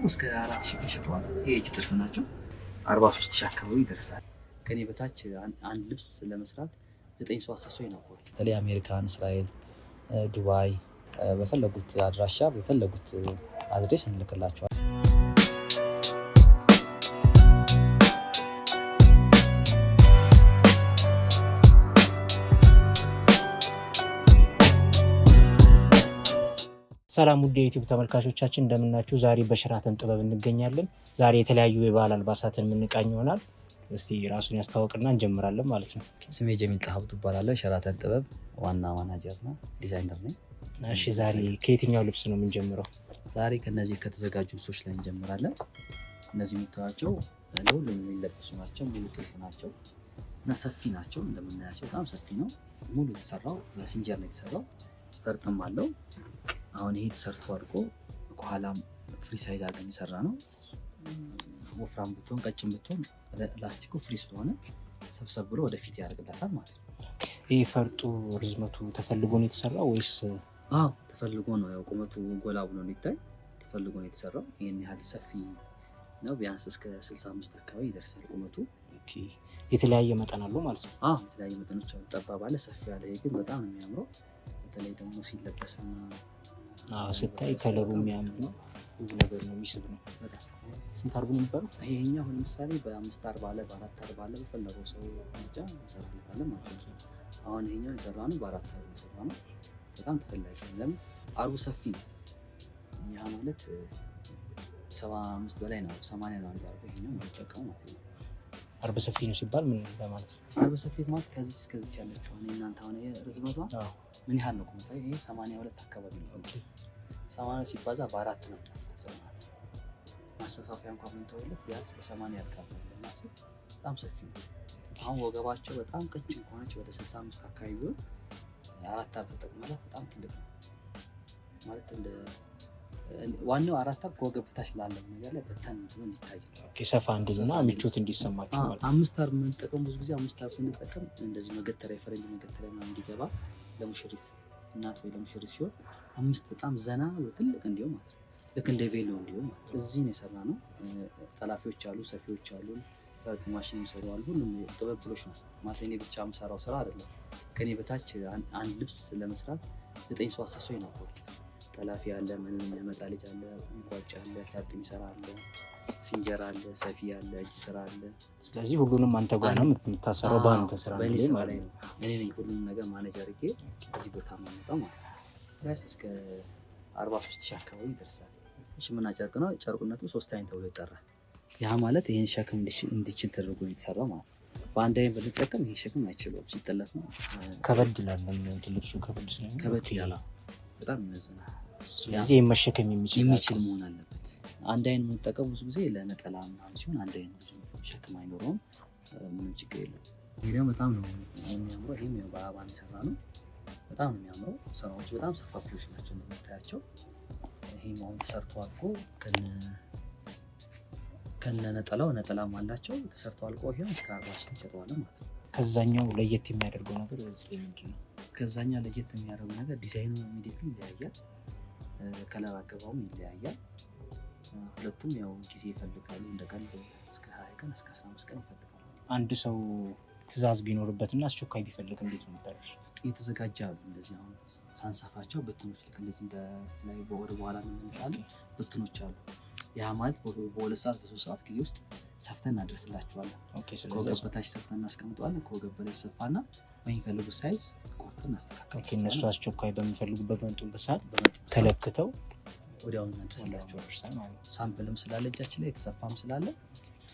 እስከ 4,000 እንሸጠዋለን። ይሄ የእጅ ጥልፍ ናቸው። 43,000 አካባቢ ይደርሳል። ከኔ በታች አንድ ልብስ ለመስራት 9 ሰው 10 ሰው ይናቆራል። በተለይ አሜሪካን፣ እስራኤል፣ ዱባይ በፈለጉት አድራሻ በፈለጉት address እንልክላቸዋል። ሰላም ውድ የዩቲዩብ ተመልካቾቻችን እንደምናችሁ። ዛሬ በሸራተን ጥበብ እንገኛለን። ዛሬ የተለያዩ የባህል አልባሳትን የምንቃኝ ይሆናል። እስቲ ራሱን ያስተዋውቅና እንጀምራለን ማለት ነው። ስሜ ጀሚል ጣሀብቱ እባላለሁ። ሸራተን ጥበብ ዋና ማናጀር ነው፣ ዲዛይነር ነኝ። እሺ፣ ዛሬ ከየትኛው ልብስ ነው የምንጀምረው? ዛሬ ከነዚህ ከተዘጋጁ ልብሶች ላይ እንጀምራለን። እነዚህ የምታዩዋቸው ለሁሉም የሚለበሱ ናቸው። ሙሉ ጥልፍ ናቸው እና ሰፊ ናቸው። እንደምናያቸው በጣም ሰፊ ነው። ሙሉ የተሰራው በሲንጀር ነው የተሰራው። ፈርጥም አለው። አሁን ይሄ ተሰርቶ አድቆ ከኋላም free size አድርገን የሰራ ነው። ወፍራም ብትሆን ቀጭን ብትሆን ላስቲኩ free ስለሆነ ሰብሰብ ብሎ ወደፊት ያደርግላታል ማለት ነው። ይህ ፈርጡ ርዝመቱ ተፈልጎ ነው የተሰራው ወይስ? አዎ ተፈልጎ ነው። ያው ቁመቱ ጎላ ብሎ እንዲታይ ተፈልጎ ነው የተሰራው። ይህን ያህል ሰፊ ነው። ቢያንስ እስከ 65 አካባቢ ይደርሳል ቁመቱ። የተለያየ መጠን አለው ማለት ነው። አዎ የተለያየ መጠኖች አሉ። ጠባብ አለ፣ ሰፊ አለ። ይሄ ግን በጣም ነው የሚያምረው። በተለይ ደግሞ ሲለበስና ስታይ color ኡ የሚያምር ነው። ብዙ ነገር ነው የሚስብ ነው። ስንት አርቡ ነው የሚባለው? ይሄኛው አሁን ለምሳሌ በ5 አርባ አለ፣ በ4 አርባ አለ። በፈለገው ሰው ምርጫ እንሰራለታለን ማለት ነው። አሁን ይሄኛው የሰራ ነው በ4 አርባ የሰራ ነው። በጣም ተፈላጊ ነው። ለምን አርቡ ሰፊ ነው። ያ ማለት 75 በላይ ነው፣ 80 ነው አንዱ አርቡ። ይሄኛው የምንጠቀመው ማለት ነው። አርብ ሰፊ ነው ሲባል ምን ለማለት ነው? አርብ ሰፊ ማለት ከዚህ እስከዚህ ያለችው አሁን እናንተ አሁን ርዝመቷ ምን ያህል ነው ቁመቷ? ይሄ 82 አካባቢ ነው። Okay 80 ሲባዛ በአራት ነው ማሰፋፊያ እንኳን ብንተውለት ቢያንስ በ80 ያልቃል ለማሰብ በጣም ሰፊ ነው። አሁን ወገባቸው በጣም ቀጭን ከሆነች ወደ 65 አካባቢ ቢሆን አራት አርብ ተጠቅመላት በጣም ትልቅ ነው ማለት እንደ ዋናው አራት አርብ ከወገብ በታች ላለው ነገር ላይ በተን ብሎ እንዲታይ ሰፋ እንዲልና ምቾት እንዲሰማቸው ማለት ነው። አምስት አርብ የምንጠቀም ብዙ ጊዜ አምስት አርብ ስንጠቀም እንደዚህ መገተሪያ የፈረንጅ መገተሪያ ምናምን እንዲገባ ለሙሽሪት እናት ወይ ለሙሽሪት ሲሆን አምስት በጣም ዘና ብሎ ትልቅ እንዲሆን ማለት ነው። ልክ እንደ ቬሎ እንዲሆን ማለት ነው። እዚህ ነው የሰራ ነው። ጠላፊዎች አሉ፣ ሰፊዎች አሉ፣ ፈርጥ ማሽን የሚሰሩ አሉ። ሁሉም ቅብብሎች ነው ማለት እኔ ብቻ የምሰራው ስራ አይደለም። ከኔ በታች አንድ ልብስ ለመስራት 9 ሰው 10 ሰው ይናቆራል። ጠላፊ አለ፣ ምንም የሚያመጣ ልጅ አለ፣ የሚቋጭ አለ፣ ፈርጥ የሚሰራ አለ፣ ሲንጀር አለ፣ ሰፊ አለ፣ እጅ ስራ አለ። ስለዚህ ሁሉንም አንተ ጋር ነው የምታሰራው፣ በአንተ ስራ በእኔ ስራ ላይ ነው። እኔ ነኝ ሁሉንም ነገር manage አድርጌ እዚህ ቦታ የማመጣው ማለት ነው። Price እስከ 43,000 አካባቢ ይደርሳል። ሽመና ጨርቅ ነው። ጨርቁነቱ 3 አይን ተብሎ ይጠራል። ያ ማለት ይሄን ሸክም እንዲችል ተደርጎ የተሰራው ማለት ነው። በአንድ አይን ብንጠቀም ይሄን ሸክም አይችለውም። ሲጠለፍ ነው ከበድ ይላል። ልብሱ ከበድ ስለሚል ከበድ ይላል። በጣም ይመዝናል። ስለዚህ መሸከም የሚችል መሆን አለበት። አንድ አይን የምንጠቀም ብዙ ጊዜ ለነጠላ ምናምን ሲሆን አንድ አይን ብዙ ሸክም አይኖረውም፣ ምንም ችግር የለውም። ይሄ ደግሞ በጣም ነው የሚያምረው። ይሄም ያው በአበባ የሰራ ነው። በጣም ነው የሚያምረው። ስራዎቹ በጣም ሰፋፊዎች ናቸው እንደምታያቸው። ይሄም አሁን ተሰርቶ አልቆ ከነ ነጠላው ነጠላም አላቸው ተሰርቶ አልቆ ይሄም እስከ 40,000 እንሸጠዋለን ማለት ነው። ከዛኛው ለየት የሚያደርገው ነገር በዚህ ላይ ምንድን ነው? ከዛኛው ለየት የሚያደርገው ነገር ዲዛይኑ immediately ይለያያል። Color አገባቡም ይለያያል። ሁለቱም ያው ጊዜ ይፈልጋሉ። እንደ ቀልድ እስከ 20 ቀን እስከ 15 ቀን ይፈልጋሉ። አንድ ሰው ትዕዛዝ ቢኖርበትና አስቸኳይ ቢፈልግ እንዴት ነው የምታደርሱት? የተዘጋጀ አሉ። እንደዚህ አሁን ሳንሰፋቸው ብትኖች ልክ እንደዚህ እንደ ላይ በወር በኋላ እንመልሳለን። ብትኖች አሉ። ያ ማለት በሁለት ሰዓት በሶስት ሰዓት ጊዜ ውስጥ ሰፍተን እናደርስላቸዋለን። ከወገብ በታች ሰፍተን እናስቀምጠዋለን። ከወገብ በላይ ሰፋና በሚፈልጉት size ቆርጠን እናስተካክላለን። እነሱ አስቸኳይ በሚፈልጉበት በመጡበት ሰዓት ተለክተው ወዲያውኑ እናደርስላቸዋለን። Sample ም ስላለ እጃችን ላይ የተሰፋም ስላለ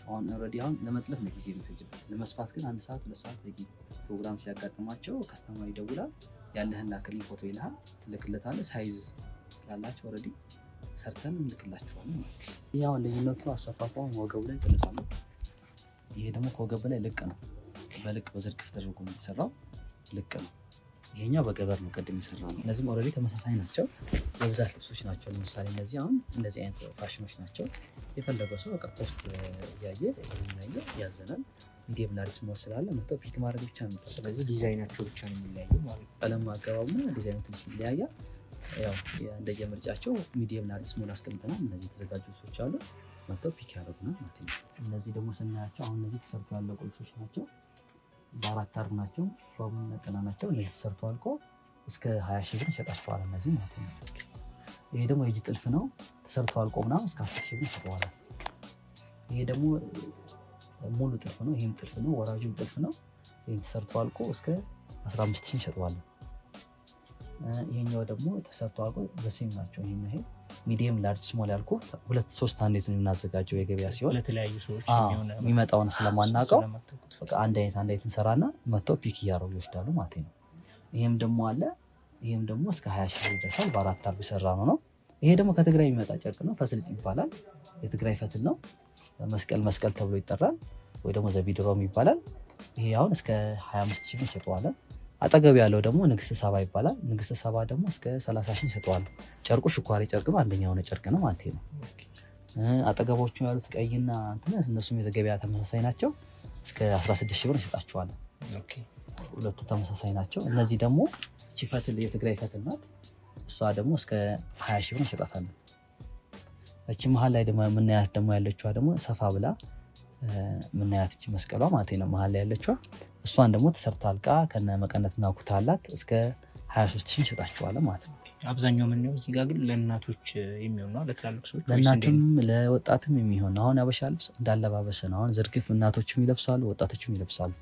አሁን already አሁን ለመጥለፍ ነው ጊዜ የሚፈጅበት። ለመስፋት ግን 1 ሰዓት 2 ሰዓት በቂ። ፕሮግራም ሲያጋጥማቸው customer ይደውላል። ያለህን ላክልኝ ፎቶ ይልሃል፣ ትልክለታለህ። Size ስላላቸው already ሰርተን እንልክላቸዋለን ማለት ነው። ያው ልዩነቱ አሰፋፋው ወገቡ ላይ ጥልፍ አለው። ይሄ ደግሞ ከወገብ በላይ ልቅ ነው። በልቅ በዝርግፍ ተደርጎ የተሰራው ልቅ ነው። ይሄኛው በገበር ነው ቅድም የሰራው ነው። እነዚህም already ተመሳሳይ ናቸው። የብዛት ልብሶች ናቸው። ለምሳሌ እነዚህ አሁን እንደዚህ አይነት ፋሽኖች ናቸው። የፈለገው ሰው በቃ post እያየ እያየ ያዘናል። Medium large small ስላለ መጥቶ pick ማድረግ ብቻ ነው። ስለዚህ ዲዛይናቸው ብቻ ነው የሚለያየው ማለት ነው። ቀለም አገባቡና ዲዛይኑ ትንሽ ይለያያል። ያው እንደየምርጫቸው medium፣ large፣ small አስቀምጠናል። እነዚህ የተዘጋጁ ልብሶች አሉ፣ መጥተው pick ያደርጉናል ማለት ነው። እነዚህ ደግሞ ስናያቸው አሁን እነዚህ ተሰርተው ያለቁ ልብሶች ናቸው። በአራት አርብ ናቸው፣ በሙሉ ነጠላ ናቸው። እነዚህ ተሰርተው አልቆ እስከ 20 ሺህ ብር እንሸጣቸዋለን እነዚህ ማለት ነው። ይሄ ደግሞ የእጅ ጥልፍ ነው። ተሰርቶ አልቆ ምናምን እስከ 10 ሺህ ብር እንሸጠዋለን። ይሄ ደግሞ ሙሉ ጥልፍ ነው። ይሄም ጥልፍ ነው፣ ወራጁም ጥልፍ ነው። ይሄም ተሰርቶ አልቆ እስከ 15 ሺህ እንሸጠዋለን። ይሄኛው ደግሞ ተሰርቶ አልቆ the same ናቸው። ይሄ medium፣ large፣ small ያልኩ ሁለት ሶስት አንድ ነው የምናዘጋጀው የገበያ ሲሆን ለተለያዩ ሰዎች የሚመጣውን ስለማናውቀው በቃ አንድ አይነት አንድ አይነት እንሰራና መጥተው pick እያደረጉ ይወስዳሉ ማለት ነው። ይሄም ደግሞ አለ። ይሄም ደግሞ እስከ 20 ሺህ ይደርሳል። በአራት አርብ የሰራ ነው። ይሄ ደግሞ ከትግራይ የሚመጣ ጨርቅ ነው። ፈትል ይባላል። የትግራይ ፈትል ነው። መስቀል መስቀል ተብሎ ይጠራል፣ ወይ ደግሞ ዘቢድሮም ይባላል። ይሄ አሁን እስከ 25 ሺህ እንሸጠዋለን። አጠገብ ያለው ደግሞ ንግስት ሰባ ይባላል። ንግስት ሰባ ደግሞ እስከ 30 ሺህ እንሸጠዋለን። ጨርቁ ሽኳሪ ጨርቅ ነው። አንደኛ የሆነ ጨርቅ ነው ማለት ነው። አጠገቦቹ ያሉት ቀይና እንትን እነሱም የገበያ ተመሳሳይ ናቸው። እስከ 16 ሺህ ብር እንሸጣቸዋለን። ሁለቱ ተመሳሳይ ናቸው። እነዚህ ደግሞ እቺ ፈትል የትግራይ ፈትል ናት። እሷ ደግሞ እስከ 20 ሺህ ብር እንሸጣታለን። እቺ መሀል ላይ ደግሞ የምናያት ደግሞ ያለችዋ ደግሞ ሰፋ ብላ የምናያት እቺ መስቀሏ ማለት ነው። መሀል ላይ ያለችዋ እሷን ደግሞ ተሰርታ አልቃ ከነ መቀነትና ኩታ አላት እስከ 23 ሺህ እንሸጣቸዋለን ማለት ነው። አብዛኛው የምናየው እዚህ ጋር ግን ለእናቶች የሚሆን ነው፣ ለትላልቅ ሰዎች ለእናትም ለወጣትም የሚሆን ነው። አሁን ያበሻ ልብስ እንዳለባበስ ነው። አሁን ዝርግፍ እናቶችም ይለብሳሉ፣ ወጣቶችም ይለብሳሉ።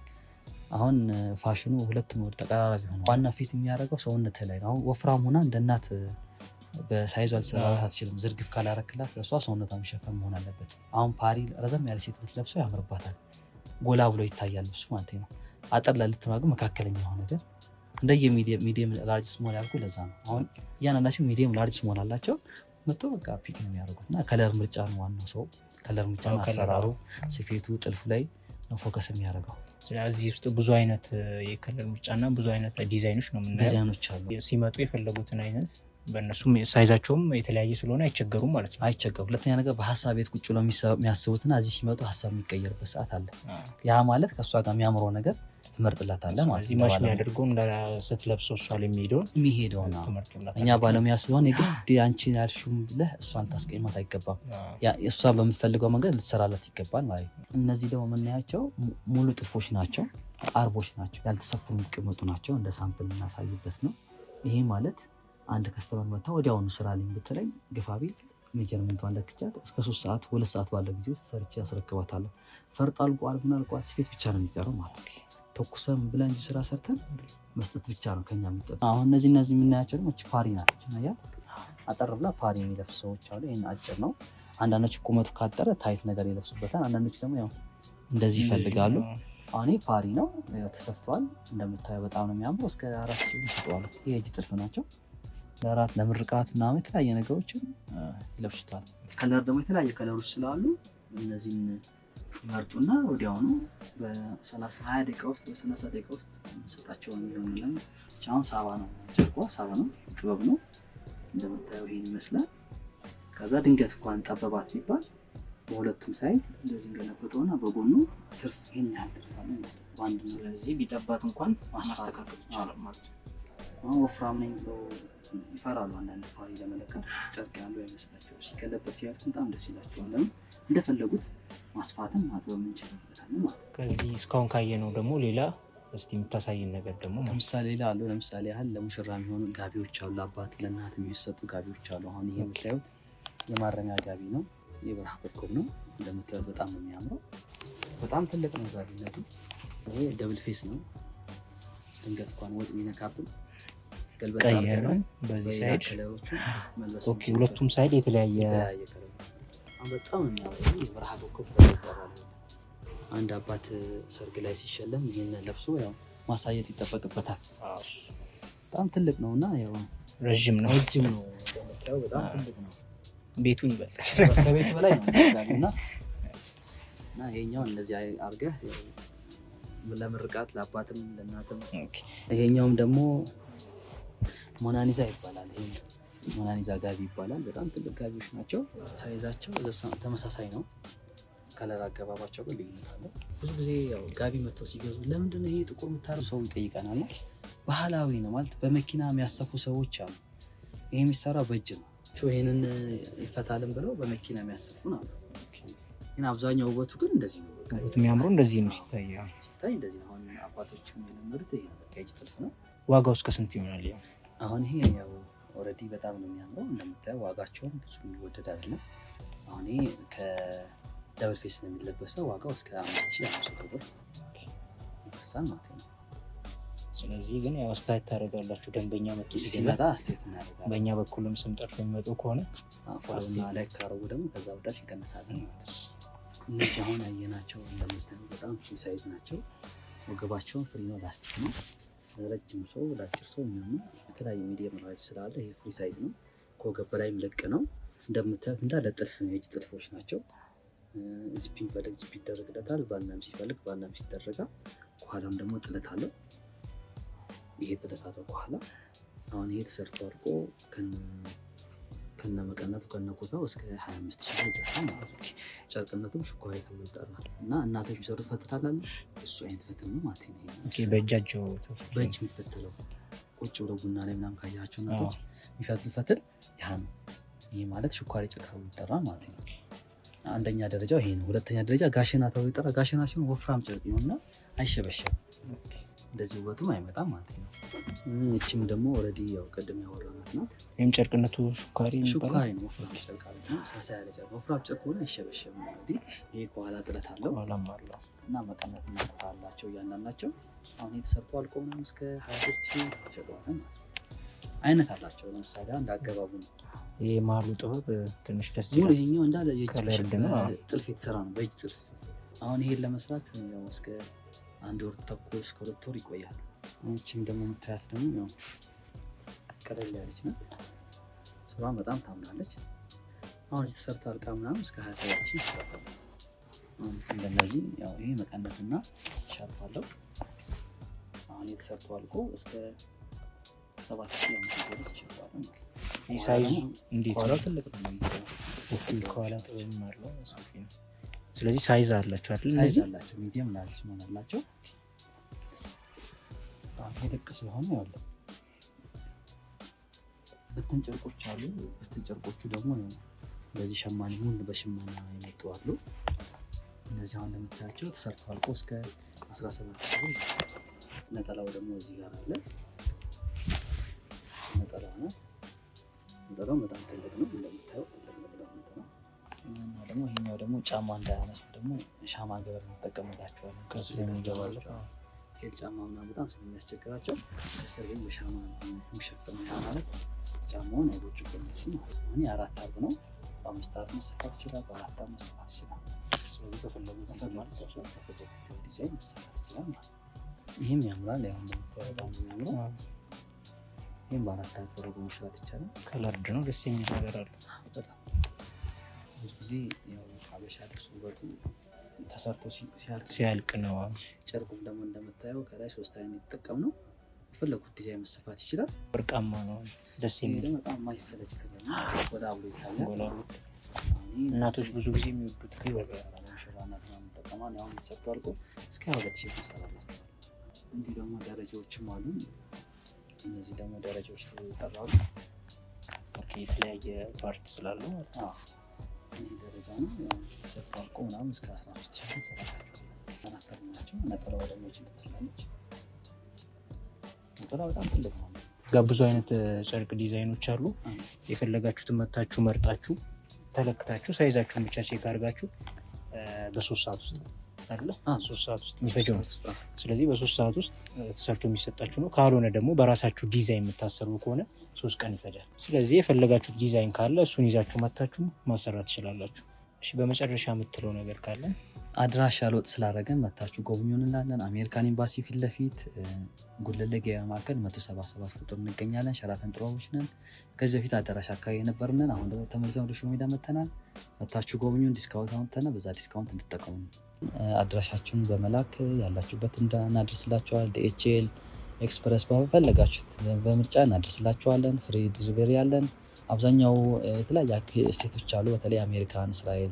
አሁን ፋሽኑ ሁለት mode ተቀራራቢ ሆነ። ዋና fit የሚያደርገው ሰውነት ላይ ነው። አሁን ወፍራም ሆና እንደ እናት በ size ዋ ልትሰራላት አትችልም። ዝርግፍ ካላረክላት ለእሷ ሰውነቷ የሚሸፈን መሆን አለበት። አሁን ፓሪ ረዘም ያለ ሴት ብትለብሰው ያምርባታል፣ ጎላ ብሎ ይታያል ልብሱ ማለት ነው። አጠር ላልትማ ግን መካከለኛ የሆነ ነገር እንደየ medium large small ያልኩ ለዛ ነው። አሁን እያንዳንዳቸው medium large small አላቸው። መጥቶ በቃ pick ነው የሚያደርጉት እና color ምርጫ ነው ዋናው። ሰው color ምርጫ ነው፣ አሰራሩ፣ ስፌቱ፣ ጥልፉ ላይ ነው focus የሚያደርገው። ስለዚህ ውስጥ ብዙ አይነት የ color ምርጫና ብዙ አይነት ዲዛይኖች ነው የምናየው። ዲዛይኖች አሉ። ሲመጡ የፈለጉትን አይነት በእነሱም size ኣቸውም የተለያየ ስለሆነ አይቸገሩም ማለት ነው። አይቸገሩም። ሁለተኛ ነገር በሀሳብ ቤት ቁጭ ብለው የሚያስቡትና እዚህ ሲመጡ ሀሳብ የሚቀየርበት ሰዓት አለ። ያ ማለት ከእሷ ጋር የሚያምረው ነገር ትመርጥላታለህ ማለት ነው። match የሚያደርገው ስትለብሰው እሷ ላይ የሚሄደውን የሚሄደው እኛ ባለሙያ ስለሆነ የግድ አንቺን ያልሽውን ብለህ እሷን ልታስቀይማት አይገባም። እሷን በምትፈልገው መንገድ ልትሰራላት ይገባል ማለት ነው። እነዚህ ደግሞ የምናያቸው ሙሉ ጥልፎች ናቸው፣ አርቦች ናቸው፣ ያልተሰፉ የሚቀመጡ ናቸው። እንደ sample የምናሳይበት ነው። ይሄ ማለት አንድ customer መታ ወዲያውኑ ስራልኝ ብትለኝ ግፋ ቢል measurement ቷን ለክቻት እስከ 3 ሰዓት 2 ሰዓት ባለው ጊዜ ውስጥ ሰርቼ ያስረክባታለሁ። ፈርጥ አልቋል፣ ምን አልቋል፣ ስፌት ብቻ ነው የሚቀረው ማለት ነው። ተኩሰም ብለን እንጂ ስራ ሰርተን መስጠት ብቻ ነው ከኛ የሚጠበቅ። አሁን እነዚህ የምናያቸው ደግሞ ፓሪ ናት። አጠር ብላ ፓሪ የሚለብሱ ሰዎች አሉ። ይሄን አጭር ነው። አንዳንዶች ቁመቱ ካጠረ tight ነገር ይለብሱበታል። አንዳንዶች ደግሞ ያው እንደዚህ ይፈልጋሉ። አሁን ይሄ ፓሪ ነው ተሰፍቷል። እንደምታየው በጣም ነው የሚያምረው። እስከ 4 ሺህ ይሸጠዋል። ይሄ የእጅ ጥልፍ ናቸው። ለራት ለምርቃት ምናምን የተለያየ ነገሮችን ይለብሱታል። color ደግሞ የተለያየ color ኦች ስላሉ እነዚህን ይመርጡና ወዲያውኑ በ30 20 ደቂቃ ውስጥ በ30 ደቂቃ ውስጥ የምንሰጣቸው የሚሆንልን። አሁን ሳባ ነው ጨርቋ፣ ሳባ ነው፣ ጥበብ ነው። እንደምታየው ይሄን ይመስላል። ከዛ ድንገት እንኳን ጠበባት ሲባል በሁለቱም side እንደዚህ እንገለበጠውና በጎኑ ትርፍ ይሄን ያህል ትርፍ አለ ማለት ነው። በአንድ ነው። ስለዚህ ቢጠባት እንኳን ማስተካከል ይቻላል ማለት ነው። አሁን ወፍራም ነኝ ብለው ይፈራሉ። አንዳንድ ፓሪ ለመለካት ጨርቅ ያለው አይመስላቸው። ሲገለበጥ ሲያዩት በጣም ደስ ይላቸዋል። ለምን እንደፈለጉት ማስፋትም ማጥበብ እንችልበታለን ማለት ነው። ከዚህ እስካሁን ካየነው ደግሞ ሌላ እስቲ የምታሳይን ነገር ደግሞ ለምሳሌ ሌላ አሉ። ለምሳሌ ያህል ለሙሽራ የሚሆኑ ጋቢዎች አሉ። ለአባት ለእናት የሚሰጡ ጋቢዎች አሉ። አሁን ይሄ የምታዩት የማረሚያ ጋቢ ነው። የበረሃ ኮከብ ነው። እንደምታዩት በጣም ነው የሚያምረው። በጣም ትልቅ ነው ጋቢነቱ። ይሄ double face ነው። ድንገት እንኳን ወጥ የሚነካብን ቀየርን በዚህ side። Okay፣ ሁለቱም side የተለያየ በጣም የሚያምረው የበረሃ ኮከብ ይባላል። አንድ አባት ሰርግ ላይ ሲሸለም ይሄን ለብሶ ያው ማሳየት ይጠበቅበታል። በጣም ትልቅ ነው እና ያው ረዥም ነው፣ ረጅም ነው። እንደምታየው በጣም ትልቅ ነው። ቤቱን ይበልጣል፣ ከቤቱ በላይ ነው እና እና ይሄኛው እንደዚህ አድርገህ ለምርቃት ለአባትም ለእናትም። ይሄኛውም ደግሞ ሞናሊዛ ይባላል። ይሄ ሞናሊዛ ጋቢ ይባላል። በጣም ትልቅ ጋቢዎች ናቸው። size ኣቸው ተመሳሳይ ነው። color አገባባቸው ግን ልዩነት አለው። ብዙ ጊዜ ያው ጋቢ መጥተው ሲገዙ ለምንድን ነው ይሄ ጥቁር የምታደርጉ ሰው ይጠይቀናል። ባህላዊ ነው ማለት በመኪና የሚያሰፉ ሰዎች አሉ። ይሄ የሚሰራው በእጅ ነው። ይሄንን ይፈታልን ብለው በመኪና የሚያሰፉን አሉ። ግን አብዛኛው ውበቱ ግን እንደዚህ ነው። የሚያምሩ እንደዚህ ነው ሲታይ ሲታይ እንደዚህ ነው። አሁን አባቶች የለመዱት ይሄ ነው። በቃ የእጅ ጥልፍ ነው። ዋጋው እስከ ስንት ይሆናል? ያው አሁን ይሄ ያው already በጣም ነው የሚያምረው እንደምታየው፣ ዋጋቸውም ብዙ የሚወደድ አይደለም። አሁን ይሄ ከ double face ነው የሚለበሰው። ዋጋው እስከ 5500 ብር ይደርሳል ማለት ነው። ስለዚህ ግን ያው አስተያየት ታደርጋላችሁ ደንበኛ መጥቶ ሲገዛ ሲመጣ አስተያየት እናደርጋለን። በእኛ በኩልም ስም ጠርቶ የሚመጡ ከሆነ follow ና like ካረጉ ደግሞ ከዛ በታች እንቀንሳለን ማለት ነው። እነዚህ አሁን ያየናቸው እንደምታዩ በጣም free size ናቸው። ወገባቸውን free ነው፣ ላስቲክ ነው። ለረጅም ሰው ለአጭር ሰው የሚሆኑ የተለያዩ medium large ስላለ ይሄ free size ነው። ከወገብ በላይም ልቅ ነው። እንደምታዩት እንዳለ ጥልፍ ነው፣ የእጅ ጥልፎች ናቸው። ዚፕ ቢፈልግ ዚፕ ይደረግለታል። ባናም ሲፈልግ ባናም ሲደረጋል። ከኋላም ደግሞ ጥለት አለው። ይሄ ጥለት አለው ከኋላ። አሁን ይሄ ተሰርቶ አልቆ ከነ መቀነቱ ከነ ኮታው እስከ 25 ሺህ ብር ይደርሳል ማለት ነው። ጨርቅነቱም ሽኳሪ ተብሎ ይጠራል እና እናቶች የሚሰሩት ፈትል አለ እሱ አይነት ፈትል ነው ማለት ነው። okay፣ በእጃቸው በእጅ የሚፈትለው ቁጭ ብለው ቡና ላይ ምናምን ካያቸው እናቶች የሚፈትል ፈትል ያ ነው። ይህ ማለት ሽኳሪ ጨርቅ ተብሎ ይጠራል ማለት ነው። አንደኛ ደረጃው ይሄ ነው። ሁለተኛ ደረጃ ጋሸና ተብሎ ይጠራል። ጋሸና ሲሆን ወፍራም ጨርቅ ይሆንና አይሸበሸብም፣ እንደዚህ ውበቱም አይመጣም ማለት ነው። እችም ደግሞ already ያው ቅድም ያወራናት ናት። ወይም ጨርቅነቱ ሹካሪ ሹካሪ ነው። ወፍራም ጨርቅ አለ ነው፣ ሳሳ ያለ ጨርቅ። ወፍራም ጨርቅ ሆነ አይሸበሸብም። already ይሄ ከኋላ ጥለት አለው ኋላም አለው እና መቀነት እና ኮታ አላቸው እያንዳንዳቸው። አሁን የተሰርቶ አልቆ ምናምን እስከ 23 ሺህ ይሸጠዋል ማለት ነው። አይነት አላቸው። ለምሳሌ አንድ አገባቡ ነው። ይሄ መሀሉ ጥበብ ትንሽ ደስ ሙሉ ይላል። ይሄኛው እንዳለ የእጅ colored ነው። ጥልፍ የተሰራ ነው፣ በእጅ ጥልፍ። አሁን ይሄን ለመስራት ያው እስከ አንድ ወር ተኩል እስከ 2 ወር ይቆያል። እቺም ደግሞ የምታያት ደግሞ ያው ቀለል ያለች ናት። ስራዋን በጣም ታምራለች። አሁን የተሰርታ አልቃ ምናምን እስከ 27 ሺህ ይሸጣል። አሁን እንደነዚህ ያው ይሄ መቀነትና ሻርፕ አለው። አሁን የተሰርቶ አልቆ እስከ 7500 ብር ይሸጣል ማለት ነው። ይህ size ኡ እንዴት ነው? ከኋላው ትልቅ ነው እንደምታየው። okay፣ ከኋላ ጥበብም አለው ሰፊ ነው። ስለዚህ size አላቸው አይደል? size እነዚህ አላቸው። medium large small አላቸው። አሁን ልቅ ስለሆነ ያለው ብትን ጨርቆች አሉ። ብትን ጨርቆቹ ደግሞ እንደዚህ ሸማኔ ሙሉ በሽመና የመጡ አሉ። እነዚህ አሁን እንደምታያቸው ተሰርተው አልቆ እስከ 17 ሺህ ብር። ነጠላው ደግሞ እዚህ ጋር አለ። ነጠላው ነው። ነጠላው በጣም ትልቅ ነው እንደምታየው፣ ትልቅ ነው በጣም ነጠላው። እና ደግሞ ይሄኛው ደግሞ ጫማ እንዳያነሱ ደግሞ ሻማ ገበር እንጠቀምላቸዋለን። ከስር የሚገባለት heel ጫማ ምናምን በጣም ስለሚያስቸግራቸው ከስር ግን በሻማ የሚሸፈነው ያ ማለት ጫማውን አይቦጭቁም እሱ ማለት ነው። እኔ 4 አርብ ነው። በ5 አርብ መሰፋት ይችላል፣ በ4 አርብ መሰፋት ይችላል። ስለዚህ በፈለጉት በፈለጉት ዲዛይን መሰፋት ይችላል ማለት ነው። ይሄም ያምራል። ያው እንደምታየው በጣም የሚያምረው። ይሄም በ4 አርብ ተደርጎ መስራት ይቻላል። colored ነው፣ ደስ የሚል ነገር አለው። በጣም ብዙ ጊዜ ያው ሀበሻ ልብስ ውበቱ ተሰርቶ ሲያልቅ ሲያልቅ ነው። ጨርቁም ደግሞ እንደምታየው ከላይ 3 አይነት የተጠቀምነው የፈለጉት ዲዛይን መሰፋት ይችላል። ወርቃማ ነው፣ ደስ ይሄ የሚል ደግሞ በጣም የማይሰለች color ነው። ጎላ ብሎ ይታያል። ጎላ ብሎ እናቶች ብዙ ጊዜ የሚወዱት color ሙሽራ እናት ምናምን ይጠቀማል። አሁን ተሰርቶ አልቆ እስከ 22 ሺህ ይሰራላቸዋል። እንዲህ ደግሞ ደረጃዎችም አሉ። እነዚህ ደግሞ ደረጃዎች ተብለው ይጠራሉ። okay፣ የተለያየ part ስላለው ማለት ነው። አዎ፣ ይሄ ደረጃ ነው። ያው ተሰርቶ አልቆ ምናምን እስከ 13 ሺህ ይሰራላቸዋል። 4 አርብ ናቸው። ነጠላዋ ደግሞ ይቺን ትመስላለች። ነጠላዋ በጣም ትልቅ ነው። ጋር ብዙ አይነት ጨርቅ ዲዛይኖች አሉ። የፈለጋችሁትን መታችሁ መርጣችሁ ተለክታችሁ size ኣችሁን ብቻ check አድርጋችሁ በ3 ሰዓት ውስጥ አይደለ? 3 ሰዓት ውስጥ የሚፈጀው ነው። ስለዚህ በ3 ሰዓት ውስጥ ተሰርቶ የሚሰጣችሁ ነው። ካልሆነ ደግሞ በራሳችሁ ዲዛይን የምታሰሩ ከሆነ 3 ቀን ይፈጃል። ስለዚህ የፈለጋችሁት ዲዛይን ካለ እሱን ይዛችሁ መታችሁ ማሰራት ትችላላችሁ። እሺ፣ በመጨረሻ የምትለው ነገር ካለ? አድራሻ ለውጥ ስላደረገን መታችሁ ጎብኙን እንላለን። አሜሪካን ኤምባሲ ፊት ለፊት ጉለሌ ገበያ ማዕከል 177 ቁጥር እንገኛለን። ሸራተን ጥበቦች ነን። ከዚህ በፊት አዳራሽ አካባቢ የነበርነን፣ አሁን ደግሞ ተመልሰን ወደ ሽሮ ሜዳ መተናል። መታችሁ ጎብኙን። discount አውጥተናል፣ በዛ discount እንድትጠቀሙ ነው። አድራሻችሁን በመላክ ያላችሁበት እናደርስላችኋለን። DHL Express በፈለጋችሁት በምርጫ እናደርስላችኋለን። free delivery አለን። አብዛኛው የተለያዩ state ኦች አሉ። በተለይ አሜሪካን፣ እስራኤል፣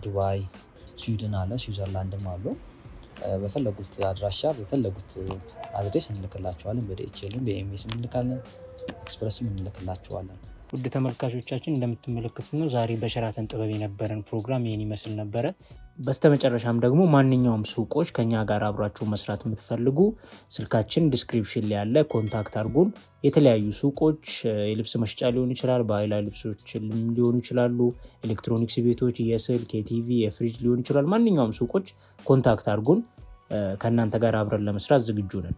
ዱባይ፣ ስዊድን አለ፣ ስዊዘርላንድም አሉ። በፈለጉት አድራሻ በፈለጉት address እንልክላቸዋለን። በ DHL ም በ EMS እንልካለን። ኤክስፕረስም እንልክላቸዋለን። ውድ ተመልካቾቻችን እንደምትመለከቱት ነው ዛሬ በሸራተን ጥበብ የነበረን ፕሮግራም ይህን ይመስል ነበረ። በስተመጨረሻም ደግሞ ማንኛውም ሱቆች ከኛ ጋር አብራችሁ መስራት የምትፈልጉ ስልካችን description ላይ ያለ contact አድርጉን። የተለያዩ ሱቆች የልብስ መሸጫ ሊሆን ይችላል፣ ባህላዊ ልብሶች ሊሆኑ ይችላሉ፣ ኤሌክትሮኒክስ ቤቶች፣ የስልክ፣ የቲቪ፣ የፍሪጅ ሊሆን ይችላል። ማንኛውም ሱቆች contact አድርጉን። ከእናንተ ጋር አብረን ለመስራት ዝግጁ ነን።